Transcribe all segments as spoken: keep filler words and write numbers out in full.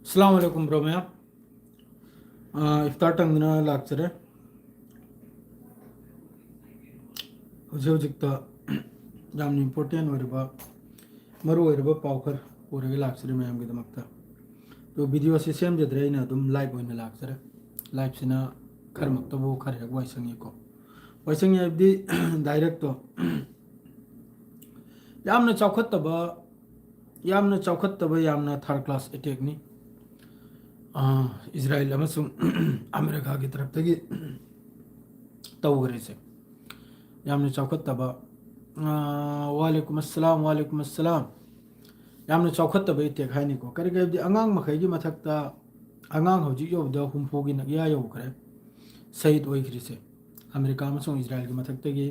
ꯑꯁꯂꯥꯃꯨ ꯑꯂꯥꯏꯀꯨꯝ, bro ꯃꯌꯥꯝ꯫ ꯑꯥ, ꯏꯐꯇꯥꯔ ꯇꯪꯗꯅ ꯂꯥꯛꯆꯔꯦ꯫ ꯍꯧꯖꯤꯛ ꯍꯧꯖꯤꯛꯇ ꯌꯥꯝꯅ important ꯑꯣꯏꯔꯕ, ꯃꯔꯨ ꯑꯣꯏꯔꯕ ꯄꯥꯎ ꯈꯔ ꯄꯨꯔꯒ ꯂꯥꯛꯆꯔꯦ ꯃꯌꯥꯝꯒꯤꯗꯃꯛꯇ꯫ ꯑꯗꯣ video ꯑꯁꯤ ꯁꯦꯝꯖꯗ꯭ꯔꯦ, ꯑꯩꯅ ꯑꯗꯨꯝ live ꯑꯣꯏꯅ ꯂꯥꯛꯆꯔꯦ꯫ Live ꯁꯤꯅ ꯈꯔ ꯃꯛꯇꯕꯨ ꯈꯔ ꯍꯦꯛ ꯋꯥꯏ ꯁꯪꯉꯤꯀꯣ꯫ ꯋꯥꯏ ꯁꯪꯉꯤ ꯍꯥꯏꯕꯗꯤ direct ꯇꯣ꯫ ꯌꯥꯝꯅ ꯆꯥꯎꯈꯠꯇꯕ, ꯌꯥꯝꯅ ꯆꯥꯎꯈꯠꯇꯕ, ꯌꯥꯝꯅ third class attack ꯅꯤ, ꯑꯥ, ꯏꯖꯔꯥꯏꯜ ꯑꯃꯁꯨꯡ ꯑꯃꯦꯔꯤꯀꯥꯒꯤ ꯇꯔꯞꯇꯒꯤ ꯇꯧꯈ꯭ꯔꯤꯁꯦ꯫ ꯌꯥꯝꯅ ꯆꯥꯎꯈꯠꯇꯕ, ꯑꯥ, ꯋꯥꯂꯦꯀꯨꯝ ꯑꯁꯂꯥꯝ, ꯋꯥꯂꯦꯀꯨꯝ ꯑꯁꯂꯥꯝ꯫ ꯌꯥꯝꯅ ꯆꯥꯎꯈꯠꯇꯕ attack ꯍꯥꯏꯅꯤꯀꯣ꯫ ꯀꯔꯤꯒꯤ ꯍꯥꯏꯕꯗꯤ ꯑꯉꯥꯡ ꯃꯈꯩꯒꯤ ꯃꯊꯛꯇ, ꯑꯉꯥꯡ ꯍꯧꯖꯤꯛ ꯌꯧꯕꯗ ꯍꯨꯝꯐꯨꯒꯤ ꯅꯛꯌꯥ ꯌꯧꯈ꯭ꯔꯦ ꯁꯍꯤꯗ ꯑꯣꯏꯈ꯭ꯔꯤꯁꯦ꯫ ꯑꯃꯦꯔꯤꯀꯥ ꯑꯃꯁꯨꯡ ꯏꯖꯔꯥꯏꯜꯒꯤ ꯃꯊꯛꯇꯒꯤ,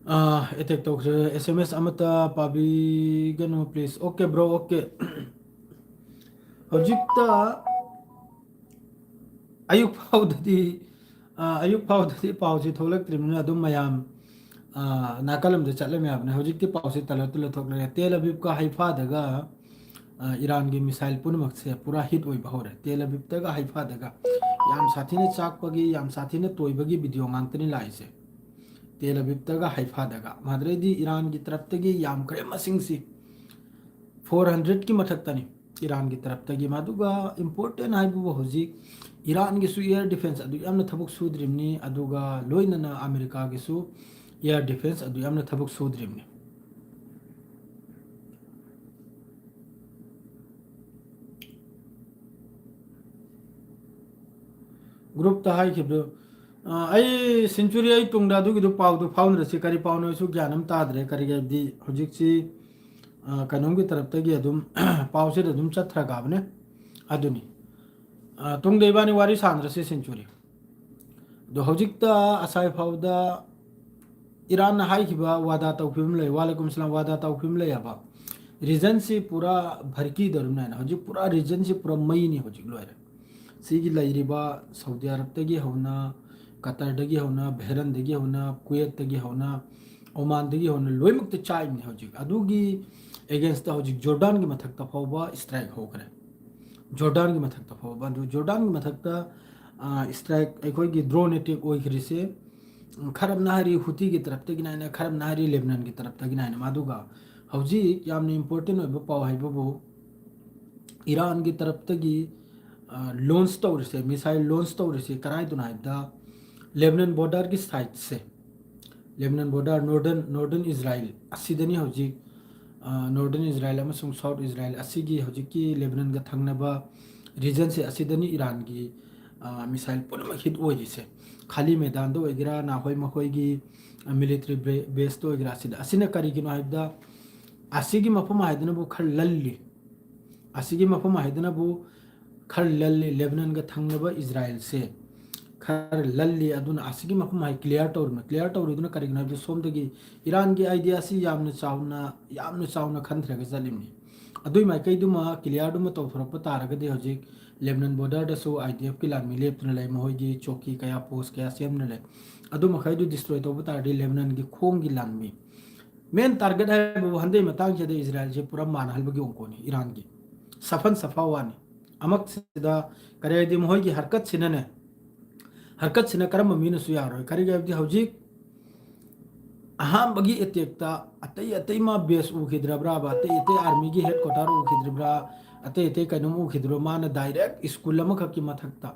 ꯑꯥ, attack ꯇꯧꯈ꯭ꯔꯦ꯫ S M S ꯑꯃꯠꯇ ꯄꯥꯕꯤꯒꯅꯨ, please꯫ Okay, bro, okay꯫ ꯍꯧꯖꯤꯛꯇ ꯑꯌꯨꯛ ꯐꯥꯎꯗꯗꯤ, ꯑꯥ, ꯑꯌꯨꯛ ꯐꯥꯎꯗꯗꯤ ꯄꯥꯎꯁꯤ ꯊꯣꯛꯂꯛꯇ꯭ꯔꯤꯕꯅꯤꯅ ꯑꯗꯨꯝ ꯃꯌꯥꯝ, ꯑꯥ, ꯅꯥꯀꯜ ꯑꯃꯗ ꯆꯠꯂꯝ ꯌꯥꯕꯅꯦ꯫ ꯍꯧꯖꯤꯛꯇꯤ ꯄꯥꯎꯁꯤ ꯇꯂꯔ ꯇꯨꯂꯔ ꯊꯣꯛꯂꯛꯑꯦ꯫ ꯇꯦꯜ ꯑꯕꯤꯕꯀ ꯍꯩꯐꯥꯗꯒ, ꯑꯥ, ꯏꯔꯥꯟꯒꯤ missile ꯄꯨꯝꯅꯃꯛꯁꯦ ꯄꯨꯔꯥ hit ꯑꯣꯏꯕ ꯍꯧꯔꯦ꯫ ꯇꯦꯜ ꯑꯕꯤꯕꯇꯒ ꯍꯩꯐꯥꯗꯒ ꯌꯥꯝ ꯁꯥꯊꯤꯅ ꯆꯥꯛꯄꯒꯤ, ꯌꯥꯝ ꯁꯥꯊꯤꯅ ꯇꯣꯏꯕꯒꯤ video ꯉꯥꯛꯇꯅꯤ ꯂꯥꯛꯏꯁꯦ꯫ ꯇꯦꯜ ꯑꯕꯤꯕꯇꯒ ꯍꯩꯐꯥꯗꯒ꯫ ꯃꯗꯨꯗꯩꯗꯤ ꯏꯔꯥꯟꯒꯤ ꯇꯔꯞꯇꯒꯤ ꯌꯥꯝꯈ꯭ꯔꯦ ꯃꯁꯤꯡꯁꯤ꯫ Four hundred ꯀꯤ ꯃꯊꯛꯇꯅꯤ ꯏꯔꯥꯟꯒꯤ ꯇꯔꯞꯇꯒꯤ꯫ ꯃꯗꯨꯒ important ꯍꯥꯏꯕꯕꯨ ꯍꯧꯖꯤꯛ ꯏꯔꯥꯟꯒꯤꯁꯨ air defense ꯑꯗꯨ ꯌꯥꯝꯅ ꯊꯕꯛ ꯁꯨꯗ꯭ꯔꯤꯕꯅꯤ, ꯑꯗꯨꯒ ꯂꯣꯏꯅꯅ ꯑꯃꯦꯔꯤꯀꯥꯒꯤꯁꯨ air defense ꯑꯗꯨ ꯌꯥꯝꯅ ꯊꯕꯛ ꯁꯨꯗ꯭ꯔꯤꯕꯅꯤ꯫ Group ꯇ ꯍꯥꯏꯈꯤꯕꯗꯨ, ꯑ, ꯑꯩ ꯁꯦꯟꯆꯨꯔꯤ, ꯑꯩ ꯇꯨꯡꯗ ꯑꯗꯨꯒꯤꯗꯨ ꯄꯥꯎꯗꯨ ꯐꯥꯎꯅꯔꯁꯤ꯫ ꯀꯔꯤ ꯄꯥꯎꯅꯣ ꯑꯩꯁꯨ ꯒ꯭ꯌꯥꯟ ꯑꯃ ꯇꯥꯗ꯭ꯔꯦ꯫ ꯀꯔꯤꯒꯤ ꯍꯥꯏꯕꯗꯤ ꯍꯧꯖꯤꯛꯁꯤ, ꯑ, ꯀꯩꯅꯣꯝꯒꯤ ꯇꯔꯞꯇꯒꯤ ꯑꯗꯨꯝ ꯄꯥꯎꯁꯤꯗ ꯑꯗꯨꯝ ꯆꯠꯊꯔꯛꯑꯕꯅꯦ꯫ ꯑꯗꯨꯅꯤ꯫ ꯑ, ꯇꯨꯡꯗ ꯏꯕꯥꯅꯤ ꯋꯥꯔꯤ ꯁꯥꯟꯅꯔꯁꯤ, ꯁꯦꯟꯆꯨꯔꯤ꯫ ꯑꯗꯣ ꯍꯧꯖꯤꯛꯇ ꯑꯁꯥꯏ ꯐꯥꯎꯗ ꯏꯔꯥꯟꯅ ꯍꯥꯏꯈꯤꯕ ꯋꯥꯗꯥ ꯇꯧꯈꯤꯕ ꯑꯃ ꯂꯩ, ꯋꯥꯂꯦꯀꯨꯝ ꯁꯂꯥꯝ, ꯋꯥꯗꯥ ꯇꯧꯈꯤꯕ ꯑꯃ ꯂꯩ ꯍꯥꯏꯕ꯫ Region ꯁꯤ ꯄꯨꯔꯥ ꯚꯔꯀꯤ ꯗꯧꯔꯝꯅ ꯍꯥꯏꯅ, ꯍꯧꯖꯤꯛ ꯄꯨꯔꯥ region ꯁꯤ ꯄꯨꯔꯥ ꯃꯩꯅꯤ ꯍꯧꯖꯤꯛ ꯂꯣꯏꯔꯦ꯫ ꯁꯤꯒꯤ ꯂꯩꯔꯤꯕ ꯁꯥꯎꯗꯤ ꯑꯔꯕꯇꯒꯤ ꯍꯧꯅ, ꯀꯇꯔꯗꯒꯤ ꯍꯧꯅ, ꯕꯍꯔꯟꯗꯒꯤ ꯍꯧꯅ, ꯀꯨꯋꯦꯠꯇꯒꯤ ꯍꯧꯅ, ꯑꯣꯃꯥꯟꯗꯒꯤ ꯍꯧꯅ ꯂꯣꯏꯅꯃꯛꯇ ꯆꯥꯏꯕꯅꯤ ꯍꯧꯖꯤꯛ꯫ ꯑꯗꯨꯒꯤ against ꯇ ꯍꯧꯖꯤꯛ ꯖꯣꯔꯗꯥꯟꯒꯤ ꯃꯊꯛꯇ ꯐꯥꯎꯕ strike ꯍꯧꯈ꯭ꯔꯦ꯫ ꯖꯣꯔꯗꯥꯟꯒꯤ ꯃꯊꯛꯇ ꯐꯥꯎꯕ꯫ ꯑꯗꯨ ꯖꯣꯔꯗꯥꯟꯒꯤ ꯃꯊꯛꯇ, ꯑ, strike, ꯑꯩꯈꯣꯏꯒꯤ drone attack ꯑꯣꯏꯈ꯭ꯔꯤꯁꯦ, ꯎꯝ, ꯈꯔꯝꯅ ꯍꯥꯏꯔꯤ ꯍꯨꯇꯤꯒꯤ ꯇꯔꯞꯇꯒꯤꯅꯤ ꯍꯥꯏꯅ, ꯈꯔꯝꯅ ꯍꯥꯏꯔꯤ ꯂꯦꯕꯅꯟꯒꯤ ꯇꯔꯞꯇꯒꯤꯅꯤ ꯍꯥꯏꯅ꯫ ꯑꯗꯨꯒ ꯍꯧꯖꯤꯛ ꯌꯥꯝꯅ important ꯑꯣꯏꯕ ꯄꯥꯎ ꯍꯥꯏꯕꯕꯨ, ꯏꯔꯥꯟꯒꯤ ꯇꯔꯞꯇꯒꯤ, ꯑ, launch ꯇꯧꯔꯤꯁꯦ, missile launch ꯇꯧꯔꯤꯁꯦ ꯀꯔꯥꯏꯗꯅꯣ ꯍꯥꯏꯕꯗ, ꯂꯦꯕꯅꯟ border ꯒꯤ side ꯁꯦ, ꯂꯦꯕꯅꯟ border, northern, northern Israel ꯑꯁꯤꯗꯅꯤ ꯍꯧꯖꯤꯛ, ꯑ, northern Israel ꯑꯃꯁꯨꯡ south Israel ꯑꯁꯤꯒꯤ ꯍꯧꯖꯤꯛꯀꯤ ꯂꯦꯕꯅꯟꯒ ꯊꯪꯅꯕ region ꯁꯦ ꯑꯁꯤꯗꯅꯤ ꯏꯔꯥꯟꯒꯤ, ꯑ, missile ꯄꯨꯝꯅꯃꯛ hit ꯑꯣꯏꯔꯤꯁꯦ꯫ ꯈꯥꯂꯤ ꯃꯦꯗꯥꯟꯗ ꯑꯣꯏꯒꯦꯔꯥ, ꯅꯍꯣꯏ ꯃꯈꯣꯏꯒꯤ, ꯑ, military ꯕꯦ-, base ꯇ ꯑꯣꯏꯒꯦꯔꯥ, ꯑꯁꯤꯗ, ꯑꯁꯤꯅ ꯀꯔꯤꯒꯤꯅꯣ ꯍꯥꯏꯕꯗ, ꯑꯁꯤꯒꯤ ꯃꯐꯝ ꯍꯥꯏꯗꯨꯅꯕꯨ ꯈꯔ ꯂꯜꯂꯤ꯫ ꯑꯁꯤꯒꯤ ꯃꯐꯝ ꯍꯥꯏꯗꯨꯅꯕꯨ ꯈꯔ ꯂꯜꯂꯤ꯫ ꯂꯦꯕꯅꯟꯒ ꯊꯪꯅꯕ ꯏꯖꯔꯥꯏꯜꯁꯦ ꯈꯔ ꯂꯜꯂꯤ꯫ ꯑꯗꯨꯅ ꯑꯁꯤꯒꯤ ꯃꯐꯝ ꯍꯥꯏ clear ꯇꯧꯔꯤꯕꯅꯤ꯫ Clear ꯇꯧꯔꯤꯗꯨꯅ ꯀꯔꯤꯒꯤꯅꯣ ꯍꯥꯏꯕꯗ, ꯁꯣꯝꯗꯒꯤ ꯏꯔꯥꯟꯒꯤ idea ꯑꯁꯤ ꯌꯥꯝꯅ ꯆꯥꯎꯅ, ꯌꯥꯝꯅ ꯆꯥꯎꯅ ꯈꯟꯊꯔꯒ ꯆꯠꯂꯤꯕꯅꯤ꯫ ꯑꯗꯨꯒꯤ ꯃꯥꯏꯀꯩꯗꯨꯃ clear ꯗꯨꯃ ꯇꯧꯊꯣꯔꯛꯄ ꯇꯥꯔꯒꯗꯤ, ꯍꯧꯖꯤꯛ ꯂꯦꯕꯅꯟ border ꯗꯁꯨ I D F ꯀꯤ ꯂꯥꯟꯃꯤ ꯂꯦꯞꯇꯨꯅ ꯂꯩ, ꯃꯈꯣꯏꯒꯤ ꯆꯣꯀꯤ ꯀꯌꯥ, post ꯀꯌꯥ ꯁꯦꯝꯗꯨꯅ ꯂꯩ꯫ ꯑꯗꯨ ꯃꯈꯩꯗꯨ destroy ꯇꯧꯕ ꯇꯥꯔꯗꯤ, ꯂꯦꯕꯅꯟꯒꯤ ꯈꯣꯡꯒꯤ ꯂꯥꯟꯃꯤ, main target ꯍꯥꯏꯕꯕꯨ ꯍꯟꯗꯛ ꯃꯇꯥꯡꯁꯤꯗ ꯏꯖꯔꯥꯏꯜꯁꯦ ꯄꯨꯔꯥ ꯃꯥꯟꯅꯍꯟꯕꯒꯤ ꯑꯣꯡꯀꯣꯅꯤ ꯏꯔꯥꯟꯒꯤ꯫ ꯁꯐꯟ ꯁꯐꯥ ꯋꯥꯅꯤ꯫ ꯑꯃꯛꯁꯤꯗ ꯀꯔꯤ ꯍꯥꯏꯗꯤ, ꯃꯈꯣꯏꯒꯤ ꯍꯔꯀꯠꯁꯤꯅꯅꯦ, ꯍꯔꯀꯠꯁꯤꯅ ꯀꯔꯝꯕ ꯃꯤꯅꯁꯨ ꯌꯥꯔꯣꯏ꯫ ꯀꯔꯤꯒꯤ ꯍꯥꯏꯕꯗꯤ, ꯍꯧꯖꯤꯛ ꯑꯍꯥꯟꯕꯒꯤ attack ꯇ ꯑꯇꯩ ꯑꯇꯩ ꯃꯥ base ꯎꯈꯤꯗ꯭ꯔꯕ꯭ꯔꯥꯕ? ꯑꯇꯩ ꯑꯇꯩ army ꯒꯤ headquarter ꯎꯈꯤꯗ꯭ꯔꯕ꯭ꯔꯥ? ꯑꯇꯩ ꯑꯇꯩ ꯀꯩꯅꯣꯝ ꯎꯈꯤꯗ꯭ꯔꯣ? ꯃꯥꯅ direct school ꯑꯃꯈꯛꯀꯤ ꯃꯊꯛꯇ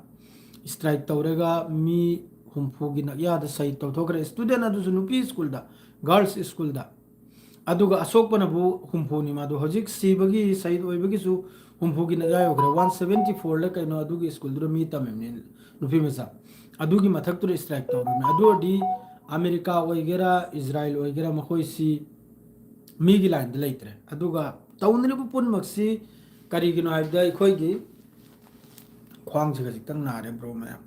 strike ꯇꯧꯔꯒ ꯃꯤ ꯍꯨꯝꯐꯨꯒꯤ ꯅꯛꯌꯥꯗ ꯁꯍꯤꯗ ꯇꯧꯊꯣꯛꯈ꯭ꯔꯦ꯫ Student ꯑꯗꯨꯁꯨ ꯅꯨꯄꯤ school ꯗ, girls school ꯗ꯫ ꯑꯗꯨꯒ ꯑꯁꯣꯛꯄꯅꯕꯨ ꯍꯨꯝꯐꯨꯅꯤ꯫ ꯃꯥꯗꯣ ꯍꯧꯖꯤꯛ ꯁꯤꯕꯒꯤ, ꯁꯍꯤꯗ ꯑꯣꯏꯕꯒꯤꯁꯨ ꯍꯨꯝꯐꯨꯒꯤ ꯅꯛꯌꯥ ꯌꯧꯈ꯭ꯔꯦ꯫ One seventy four ꯂ ꯀꯩꯅꯣ ꯑꯗꯨꯒꯤ school ꯗꯨꯗ ꯃꯤ ꯇꯝꯃꯤꯕꯅꯤ, ꯅꯨꯄꯤ ꯃꯆꯥ꯫ ꯑꯗꯨꯒꯤ ꯃꯊꯛꯇꯨꯗ strike ꯇꯧꯔꯤꯕꯅꯤ꯫ ꯑꯗꯨ ꯑꯣꯏꯔꯗꯤ ꯑꯃꯦꯔꯤꯀꯥ ꯑꯣꯏꯒꯦꯔꯥ, ꯏꯖꯔꯥꯏꯜ ꯑꯣꯏꯒꯦꯔꯥ, ꯃꯈꯣꯏꯁꯤ ꯃꯤꯒꯤ line ꯗ ꯂꯩꯇ꯭ꯔꯦ꯫ ꯑꯗꯨꯒ ꯇꯧꯅꯔꯤꯕ ꯄꯨꯝꯅꯃꯛꯁꯤ ꯀꯔꯤꯒꯤꯅꯣ ꯍꯥꯏꯕꯗ, ꯑꯩꯈꯣꯏꯒꯤ ꯈ꯭ꯋꯥꯡꯁꯦ ꯈꯖꯤꯛꯇꯪ ꯅꯥꯔꯦ bro ꯃꯌꯥꯝ꯫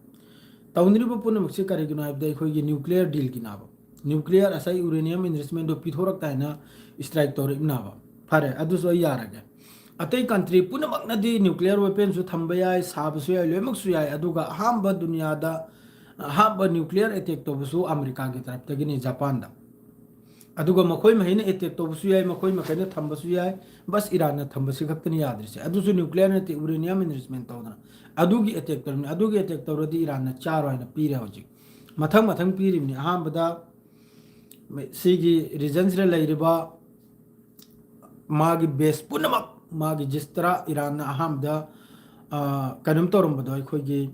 ꯇꯧꯅꯔꯤꯕ ꯄꯨꯝꯅꯃꯛꯁꯤ ꯀꯔꯤꯒꯤꯅꯣ ꯍꯥꯏꯕꯗ, ꯑꯩꯈꯣꯏꯒꯤ nuclear deal ꯒꯤꯅꯦꯕ꯫ Nuclear ꯉꯁꯥꯏ uranium enrichment ꯗꯣ ꯄꯤꯊꯣꯔꯛꯇꯥꯏꯅ strike ꯇꯧꯔꯛꯏꯕꯅꯦꯕ꯫ ꯐꯔꯦ, ꯑꯗꯨꯁꯨ ꯑꯩ ꯌꯥꯔꯒꯦ꯫ ꯑꯇꯩ country ꯄꯨꯝꯅꯃꯛꯅꯗꯤ nuclear weapon ꯁꯨ ꯊꯝꯕ ꯌꯥꯏ, ꯁꯥꯕꯁꯨ ꯌꯥꯏ, ꯂꯣꯏꯅꯃꯛꯁꯨ ꯌꯥꯏ꯫ ꯑꯗꯨꯒ ꯑꯍꯥꯟꯕ ꯗꯨꯅꯤꯌꯥꯗ ꯑꯍꯥꯟꯕ nuclear attack ꯇꯧꯕꯁꯨ ꯑꯃꯦꯔꯤꯀꯥꯒꯤ ꯇꯔꯞꯇꯒꯤꯅꯤ, ꯖꯄꯥꯟꯗ꯫ ꯑꯗꯨꯒ ꯃꯈꯣꯏ ꯃꯈꯩꯅ ꯑꯦꯇꯦꯛ ꯇꯧꯕꯁꯨ ꯌꯥꯏ, ꯃꯈꯣꯏ ꯃꯈꯩꯅ ꯊꯝꯕꯁꯨ ꯌꯥꯏ, ꯕꯁ ꯏꯔꯥꯟꯅ ꯊꯝꯕꯁꯤ ꯈꯛꯇꯅꯤ ꯌꯥꯗ꯭ꯔꯤꯁꯦ꯫ ꯑꯗꯨꯁꯨ ꯅ꯭ꯌꯨꯀ꯭ꯂꯤꯌꯔ ꯅꯠꯇꯦ, ꯎꯔꯦꯅꯤꯌꯝ ꯑꯦꯟꯔꯤꯆꯃꯦꯟ ꯇꯧꯗꯅ ꯑꯗꯨꯒꯤ ꯑꯦꯇꯦꯛ ꯇꯧꯔꯤꯕꯅꯤ꯫ ꯑꯗꯨꯒꯤ ꯑꯦꯇꯦꯛ ꯇꯧꯔꯗꯤ ꯏꯔꯥꯟꯅ ꯆꯥꯔꯣꯏ ꯍꯥꯏꯅ ꯄꯤꯔꯦ ꯍꯧꯖꯤꯛ꯫ ꯃꯊꯪ ꯃꯊꯪ ꯄꯤꯔꯤꯕꯅꯤ꯫ ꯑꯍꯥꯟꯕꯗ ꯁꯤꯒꯤ ꯔꯤꯖꯟꯁꯤꯗ ꯂꯩꯔꯤꯕ ꯃꯥꯒꯤ ꯕꯦꯁ ꯄꯨꯝꯅꯃꯛ, ꯃꯥꯒꯤ ꯖꯤꯁ ꯇꯔꯥ ꯏꯔꯥꯟꯅ ꯑꯍꯥꯟꯕꯗ, ꯑ, ꯀꯩꯅꯣꯝ ꯇꯧꯔꯝꯕꯗꯣ, ꯑꯩꯈꯣꯏꯒꯤ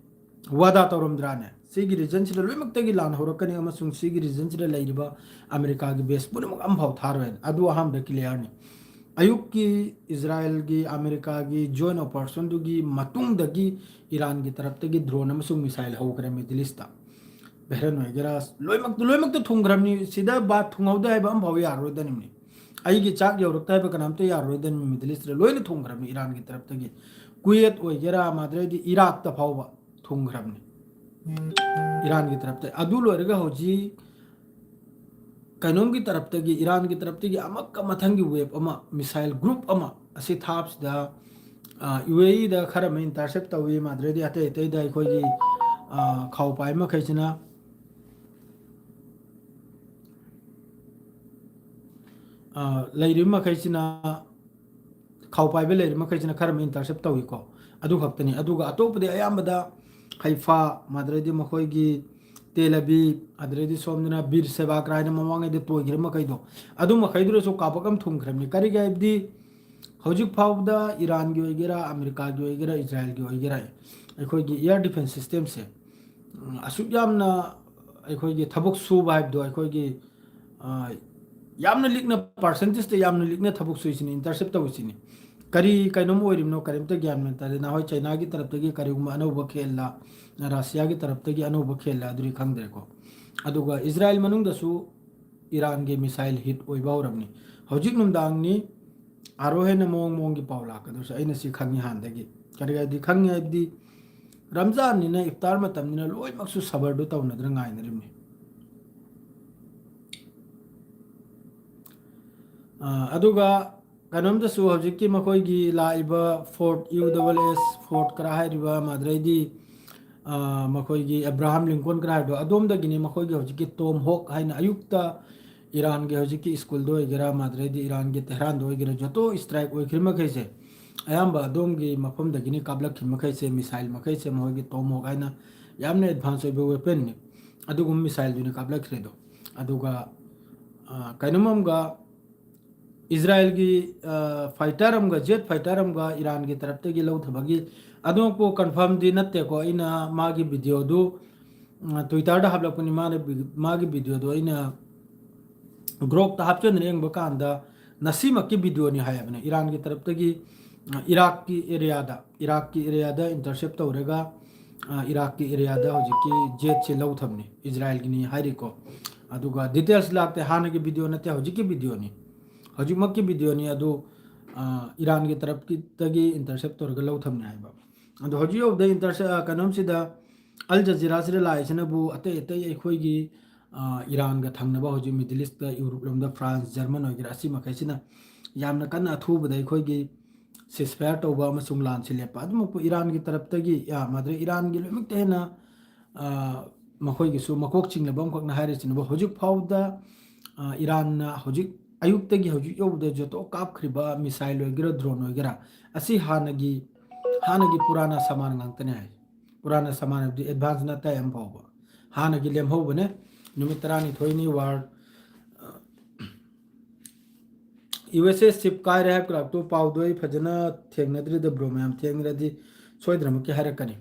ꯋꯥꯗꯥ ꯇꯧꯔꯝꯗ꯭ꯔꯥꯅꯦ? ꯁꯤꯒꯤ ꯔꯤꯖꯟꯁꯤꯗ ꯂꯣꯏꯅꯃꯛꯇꯒꯤ ꯂꯥꯟ ꯍꯧꯔꯛꯀꯅꯤ ꯑꯃꯁꯨꯡ ꯁꯤꯒꯤ ꯔꯤꯖꯟꯁꯤꯗ ꯂꯩꯔꯤꯕ ꯑꯃꯦꯔꯤꯀꯥꯒꯤ ꯕꯦꯁ ꯄꯨꯝꯅꯃꯛ ꯑꯃꯐꯥꯎ ꯊꯥꯔꯣꯏꯅ꯫ ꯑꯗꯨ ꯑꯍꯥꯟꯕꯗ ꯀ꯭ꯂꯤꯌꯥꯔꯅꯤ꯫ ꯑꯌꯨꯛꯀꯤ ꯏꯖꯔꯥꯌꯦꯜꯒꯤ, ꯑꯃꯦꯔꯤꯀꯥꯒꯤ ꯖꯣꯏꯟ ꯑꯣꯄꯔꯦꯁꯟꯗꯨꯒꯤ ꯃꯇꯨꯡꯗꯒꯤ ꯏꯔꯥꯟꯒꯤ ꯇꯔꯞꯇꯒꯤ ꯗ꯭ꯔꯣꯟ ꯑꯃꯁꯨꯡ ꯃꯤꯁꯥꯏꯜ ꯍꯧꯈ꯭ꯔꯦ ꯃꯤꯗꯜ ꯏꯁꯇ꯫ ꯕꯍꯔꯦꯟ ꯑꯣꯏꯒꯦꯔꯥ, ꯂꯣꯏꯅꯃꯛꯇ, ꯂꯣꯏꯅꯃꯛꯇ ꯊꯨꯡꯈ꯭ꯔꯕꯅꯤ꯫ ꯁꯤꯗ ꯕꯥꯠ ꯊꯨꯡꯍꯧꯗꯦ ꯍꯥꯏꯕ ꯑꯃꯐꯥꯎ ꯌꯥꯔꯔꯣꯏꯗꯅꯤꯅꯦ꯫ ꯑꯩꯒꯤ ꯆꯥꯛ ꯌꯧꯔꯛꯇꯦ ꯍꯥꯏꯕ ꯀꯅꯥꯝꯇ ꯌꯥꯔꯔꯣꯏꯗꯅꯤ꯫ ꯃꯤꯗꯜ ꯏꯁꯇ ꯂꯣꯏꯅ ꯊꯨꯡꯈ꯭ꯔꯕꯅꯤ ꯏꯔꯥꯟꯒꯤ ꯇꯔꯞꯇꯒꯤ꯫ ꯀꯨꯋꯦꯠ ꯑꯣꯏꯒꯦꯔꯥ, ꯃꯥꯗ꯭ꯔꯦꯗꯤ ꯏꯔꯥꯛꯇ ꯐꯥꯎꯕ ꯊꯨꯡꯈ꯭ꯔꯕꯅꯤ ꯏꯔꯥꯟꯒꯤ ꯇꯔꯞꯇ꯫ ꯑꯗꯨ ꯂꯣꯏꯔꯒ ꯍꯧꯖꯤꯛ ꯀꯩꯅꯣꯝꯒꯤ ꯇꯔꯞꯇꯒꯤ, ꯏꯔꯥꯟꯒꯤ ꯇꯔꯞꯇꯒꯤ ꯑꯃꯛꯀ ꯃꯊꯪꯒꯤ ꯋꯦꯕ ꯑꯃ, ꯃꯤꯁꯥꯏꯜ ꯒ꯭ꯔꯨꯞ ꯑꯃ ꯑꯁꯤ ꯊꯥꯕꯁꯤꯗ, ꯑ, ꯌꯨ ꯑꯦ ꯏꯗ ꯈꯔ ꯑꯃ ꯏꯟꯇꯔꯁꯦꯞ ꯇꯧꯏ, ꯃꯥꯗ꯭ꯔꯦꯗꯤ ꯑꯇꯩ ꯑꯇꯩꯗ ꯑꯩꯈꯣꯏꯒꯤ, ꯑ, ꯈꯥꯎ ꯄꯥꯏ ꯃꯈꯩꯁꯤꯅ, ꯑ, ꯂꯩꯔꯤꯕ ꯃꯈꯩꯁꯤꯅ, ꯈꯥꯎ ꯄꯥꯏꯕ ꯂꯩꯔꯤꯕ ꯃꯈꯩꯁꯤꯅ ꯈꯔ ꯑꯃ ꯏꯟꯇꯔꯁꯦꯞ ꯇꯧꯏꯀꯣ꯫ ꯑꯗꯨ ꯈꯛꯇꯅꯤ꯫ ꯑꯗꯨꯒ ꯑꯇꯣꯞꯄꯗꯤ ꯑꯌꯥꯝꯕꯗ ꯍꯩꯐꯥ, ꯃꯥꯗ꯭ꯔꯦꯗꯤ ꯃꯈꯣꯏꯒꯤ ꯇꯦꯜ ꯑꯕꯤꯕ, ꯑꯗꯨꯗꯩꯗꯤ ꯁꯣꯝꯗꯅ ꯕꯤꯔ ꯁꯦꯕꯥꯀ꯭ꯔꯥꯏꯅ ꯃꯃꯥꯡꯉꯩꯗ ꯇꯣꯏꯈꯤꯕ ꯃꯈꯩꯗꯣ, ꯑꯗꯨ ꯃꯈꯩꯗꯨꯗꯁꯨ ꯀꯥꯞꯄꯛ ꯑꯃ ꯊꯨꯡꯈ꯭ꯔꯕꯅꯤ꯫ ꯀꯔꯤꯒꯤ ꯍꯥꯏꯕꯗꯤ ꯍꯧꯖꯤꯛ ꯐꯥꯎꯕꯗ ꯏꯔꯥꯟꯒꯤ ꯑꯣꯏꯒꯦꯔꯥ, ꯑꯃꯦꯔꯤꯀꯥꯒꯤ ꯑꯣꯏꯒꯦꯔꯥ, ꯏꯖꯔꯥꯌꯦꯜꯒꯤ ꯑꯣꯏꯒꯦꯔꯥ, ꯑꯩꯈꯣꯏꯒꯤ ꯑꯦꯌꯔ ꯗꯤꯐꯦꯟꯁ ꯁꯤꯁꯇꯦꯝꯁꯦ, ꯎꯝ, ꯑꯁꯨꯛ ꯌꯥꯝꯅ ꯑꯩꯈꯣꯏꯒꯤ ꯊꯕꯛ ꯁꯨꯕ ꯍꯥꯏꯕꯗꯣ, ꯑꯩꯈꯣꯏꯒꯤ, ꯑ, ꯌꯥꯝꯅ ꯂꯤꯛꯅ, ꯄꯥꯔꯁꯦꯟꯇꯦꯖꯇ ꯌꯥꯝꯅ ꯂꯤꯛꯅ ꯊꯕꯛ ꯁꯨꯏꯁꯤꯅꯤ, ꯏꯟꯇꯔꯁꯦꯞ ꯇꯧꯔꯤꯁꯤꯅꯤ꯫ ꯀꯔꯤ ꯀꯩꯅꯣꯝ ꯑꯣꯏꯔꯤꯕꯅꯣ ꯀꯔꯤꯝꯇ ꯒ꯭ꯌꯥꯟ ꯃꯦꯟ ꯇꯥꯗꯦ꯫ ꯅꯍꯥꯟꯋꯥꯏ ꯆꯩꯅꯥꯒꯤ ꯇꯔꯞꯇꯒꯤ ꯀꯔꯤꯒꯨꯝꯕ ꯑꯅꯧꯕ ꯈꯦꯜꯂ, ꯔꯁꯤꯌꯥꯒꯤ ꯇꯔꯞꯇꯒꯤ ꯑꯅꯧꯕ ꯈꯦꯜꯂ, ꯑꯗꯨꯗꯤ ꯈꯪꯗ꯭ꯔꯦꯀꯣ꯫ ꯑꯗꯨꯒ ꯏꯖꯔꯥꯌꯦꯜ ꯃꯅꯨꯡꯗꯁꯨ ꯏꯔꯥꯟꯒꯤ ꯃꯤꯁꯥꯏꯜ ꯍꯤꯠ ꯑꯣꯏꯕ ꯍꯧꯔꯕꯅꯤ꯫ ꯍꯧꯖꯤꯛ ꯅꯨꯡꯗꯥꯡꯅꯤ, ꯑꯥꯔꯣ ꯍꯦꯟꯅ ꯃꯑꯣꯡ ꯃꯑꯣꯡꯒꯤ ꯄꯥꯎ ꯂꯥꯛꯀꯗꯧꯁꯦ꯫ ꯑꯩꯅ ꯁꯤ ꯈꯪꯉꯤ ꯍꯥꯟꯅꯗꯒꯤ꯫ ꯀꯔꯤ ꯍꯥꯏꯗꯤ ꯈꯪꯉꯤ ꯍꯥꯏꯕꯗꯤ, ꯔꯝꯖꯥꯟꯅꯤꯅ, ꯏꯐꯇꯥꯔ ꯃꯇꯝꯅꯤꯅ ꯂꯣꯏꯅꯃꯛꯁꯨ ꯁꯕꯔꯗꯨ ꯇꯧꯅꯗꯅ ꯉꯥꯏꯅꯔꯤꯕꯅꯤ꯫ ꯑ, ꯑꯗꯨꯒ ꯀꯩꯅꯣꯝꯗꯁꯨ ꯍꯧꯖꯤꯛꯀꯤ ꯃꯈꯣꯏꯒꯤ ꯂꯥꯛꯏꯕ ꯐꯣꯔꯠ ꯌꯨ ꯗꯕꯜ ꯑꯦꯁ ꯐꯣꯔꯠ ꯀꯔꯥ ꯍꯥꯏꯔꯤꯕ, ꯃꯗꯨꯗꯩꯗꯤ, ꯑ, ꯃꯈꯣꯏꯒꯤ ꯑꯦꯕ꯭ꯔꯥꯍꯥꯝ ꯂꯤꯡꯀꯣꯟ ꯀꯔꯥ ꯍꯥꯏꯕꯗꯣ, ꯑꯗꯣꯝꯗꯒꯤꯅꯤ ꯃꯈꯣꯏꯒꯤ ꯍꯧꯖꯤꯛꯀꯤ ꯇꯣꯝ ꯍꯣꯛ ꯍꯥꯏꯅ ꯑꯌꯨꯛꯇ ꯏꯔꯥꯟꯒꯤ ꯍꯧꯖꯤꯛꯀꯤ ꯁ꯭ꯀꯨꯜꯗ ꯑꯣꯏꯒꯦꯔꯥ, ꯃꯥꯗ꯭ꯔꯦꯗꯤ ꯏꯔꯥꯟꯒꯤ ꯇꯦꯍ꯭ꯔꯥꯟꯗ ꯑꯣꯏꯒꯦꯔꯥ, ꯖꯣꯇꯣ ꯁ꯭ꯇ꯭ꯔꯥꯏꯛ ꯑꯣꯏꯈ꯭ꯔꯤ ꯃꯈꯩꯁꯦ ꯑꯌꯥꯝꯕ ꯑꯗꯣꯝꯒꯤ ꯃꯐꯝꯗꯒꯤꯅꯤ ꯀꯥꯞꯂꯛꯈꯤꯕ ꯃꯈꯩꯁꯦ, ꯃꯤꯁꯥꯏꯜ ꯃꯈꯩꯁꯦ ꯃꯈꯣꯏꯒꯤ ꯇꯣꯃꯣꯛ ꯍꯥꯏꯅ ꯌꯥꯝꯅ ꯑꯦꯗꯚꯥꯟꯁ ꯑꯣꯏꯕ ꯋꯦꯄꯟꯅꯤ꯫ ꯑꯗꯨꯒꯨꯝꯕ ꯃꯤꯁꯥꯏꯜꯗꯨꯅꯤ ꯀꯥꯞꯂꯛꯈ꯭ꯔꯤꯗꯣ꯫ ꯑꯗꯨꯒ, ꯑ, ꯀꯩꯅꯣꯝ ꯑꯃꯒ ꯏꯖꯔꯥꯏꯜꯒꯤ, ꯑ, ꯐꯥꯏꯇꯔ ꯑꯃꯒ, ꯖꯦꯠ ꯐꯥꯏꯇꯔ ꯑꯃꯒ ꯏꯔꯥꯟꯒꯤ ꯇꯔꯞꯇꯒꯤ ꯂꯧꯊꯕꯒꯤ ꯑꯗꯨꯃꯛꯄꯨ ꯀꯟꯐꯥꯔꯝꯗꯤ ꯅꯠꯇꯦꯀꯣ꯫ ꯑꯩꯅ ꯃꯥꯒꯤ ꯚꯤꯗꯤꯑꯣꯗꯨ, ꯑ, ꯇ꯭ꯋꯤꯇꯔꯗ ꯍꯥꯞꯂꯛꯄꯅꯤ꯫ ꯃꯥꯅ ꯚꯤ-, ꯃꯥꯒꯤ ꯚꯤꯗꯤꯑꯣꯗꯨ ꯑꯩꯅ ꯒ꯭ꯔꯣꯛꯇ ꯍꯥꯞꯆꯤꯟꯗꯨꯅ ꯌꯦꯡꯕ ꯀꯥꯟꯗ ꯉꯁꯤꯃꯛꯀꯤ ꯚꯤꯗꯤꯑꯣꯅꯤ ꯍꯥꯏꯕꯅꯦ꯫ ꯏꯔꯥꯟꯒꯤ ꯇꯔꯞꯇꯒꯤ, ꯑ, ꯏꯔꯥꯛꯀꯤ ꯑꯦꯔꯤꯌꯥꯗ, ꯏꯔꯥꯛꯀꯤ ꯑꯦꯔꯤꯌꯥꯗ ꯏꯟꯇꯔꯁꯦꯞ ꯇꯧꯔꯒ, ꯑ, ꯏꯔꯥꯛꯀꯤ ꯑꯦꯔꯤꯌꯥꯗ ꯍꯧꯖꯤꯛꯀꯤ ꯖꯦꯠꯁꯦ ꯂꯧꯊꯕꯅꯤ, ꯏꯖꯔꯥꯏꯜꯒꯤꯅꯤ ꯍꯥꯏꯔꯤꯀꯣ꯫ ꯑꯗꯨꯒ ꯗꯤꯇꯦꯜꯁ ꯂꯥꯛꯇꯦ, ꯍꯥꯟꯅꯒꯤ ꯚꯤꯗꯤꯑꯣ ꯅꯠꯇꯦ, ꯍꯧꯖꯤꯛꯀꯤ ꯚꯤꯗꯤꯑꯣꯅꯤ, ꯍꯧꯖꯤꯛꯃꯛꯀꯤ ꯚꯤꯗꯤꯑꯣꯅꯤ꯫ ꯑꯗꯨ, ꯑ, ꯏꯔꯥꯟꯒꯤ ꯇꯔꯞꯀꯤꯗꯒꯤ ꯏꯟꯇꯔꯁꯦꯞ ꯇꯧꯔꯒ ꯂꯧꯊꯕꯅꯤ ꯍꯥꯏꯕ꯫ ꯑꯗꯣ ꯍꯧꯖꯤꯛ ꯌꯧꯕꯗ ꯏꯟꯇꯔꯁꯦ-, ꯑ, ꯀꯩꯅꯣꯝꯁꯤꯗ, ꯑꯜ ꯖꯖꯤꯔꯥꯁꯤꯗ ꯂꯥꯛꯏꯁꯤꯅꯕꯨ ꯑꯇꯩ ꯑꯇꯩ ꯑꯩꯈꯣꯏꯒꯤ, ꯑ, ꯏꯔꯥꯟꯒ ꯊꯪꯅꯕ ꯍꯧꯖꯤꯛ ꯃꯤꯗꯜ ꯏꯁꯇ, ꯌꯨꯔꯣꯞ ꯂꯣꯝꯗ ꯐ꯭ꯔꯥꯟꯁ, ꯖꯔꯃꯟ ꯑꯣꯏꯒꯦꯔꯥ, ꯑꯁꯤ ꯃꯈꯩꯁꯤꯅ ꯌꯥꯝꯅ ꯀꯟꯅ ꯑꯊꯨꯕꯗ ꯑꯩꯈꯣꯏꯒꯤ ꯁꯤꯁꯐꯥꯌꯔ ꯇꯧꯕ ꯑꯃꯁꯨꯡ ꯂꯥꯟꯁꯤ ꯂꯦꯞꯄ꯫ ꯑꯗꯨꯃꯛꯄꯨ ꯏꯔꯥꯟꯒꯤ ꯇꯔꯞꯇꯒꯤ, ꯌꯥ, ꯃꯥꯗ꯭ꯔꯦ ꯏꯔꯥꯟꯒꯤ ꯂꯣꯏꯅꯃꯛꯇ ꯍꯦꯟꯅ, ꯑ, ꯃꯈꯣꯏꯒꯤꯁꯨ ꯃꯀꯣꯛ ꯆꯤꯡꯂꯕ ꯑꯃꯈꯛꯅ ꯍꯥꯏꯔꯤꯁꯤꯅꯕꯨ ꯍꯧꯖꯤꯛ ꯐꯥꯎꯕꯗ, ꯑ, ꯏꯔꯥꯟꯅ ꯍꯧꯖꯤꯛ ꯑꯌꯨꯛꯇꯒꯤ ꯍꯧꯖꯤꯛ ꯌꯧꯕꯗ ꯖꯣꯇꯣ ꯀꯥꯞꯈ꯭ꯔꯤꯕ ꯃꯤꯁꯥꯏꯜ ꯑꯣꯏꯒꯦꯔꯥ, ꯗ꯭ꯔꯣꯟ ꯑꯣꯏꯒꯦꯔꯥ, ꯑꯁꯤ ꯍꯥꯟꯅꯒꯤ, ꯍꯥꯟꯅꯒꯤ ꯄꯨꯔꯥꯅ ꯁꯃꯥꯟ ꯉꯥꯛꯇꯅꯦ ꯍꯥꯏ꯫ ꯄꯨꯔꯥꯅ ꯁꯃꯥꯟ ꯍꯥꯏꯕꯗꯤ ꯑꯦꯗꯚꯥꯟꯁ ꯅꯠꯇꯦ ꯑꯃ ꯐꯥꯎꯕ꯫ ꯍꯥꯟꯅꯒꯤ ꯂꯦꯝꯍꯧꯕꯅꯦ꯫ ꯅꯨꯃꯤꯠ ꯇꯔꯥꯅꯤꯊꯣꯏꯅꯤ ꯋꯥꯔ, ꯑ, ꯌꯨ ꯑꯦꯁ ꯑꯦꯁ ꯁꯤꯞ ꯀꯥꯏꯔꯦ ꯍꯥꯏꯕ ꯀ꯭ꯂꯥꯛꯇꯨ ꯄꯥꯎꯗꯣ ꯑꯩ ꯐꯖꯅ ꯊꯦꯡꯅꯗ꯭ꯔꯤꯗ, ꯕ꯭ꯔꯣ ꯃꯌꯥꯝ ꯊꯦꯡꯅꯔꯗꯤ ꯁꯣꯏꯗꯅꯃꯛꯀꯤ ꯍꯥꯏꯔꯛꯀꯅꯤ꯫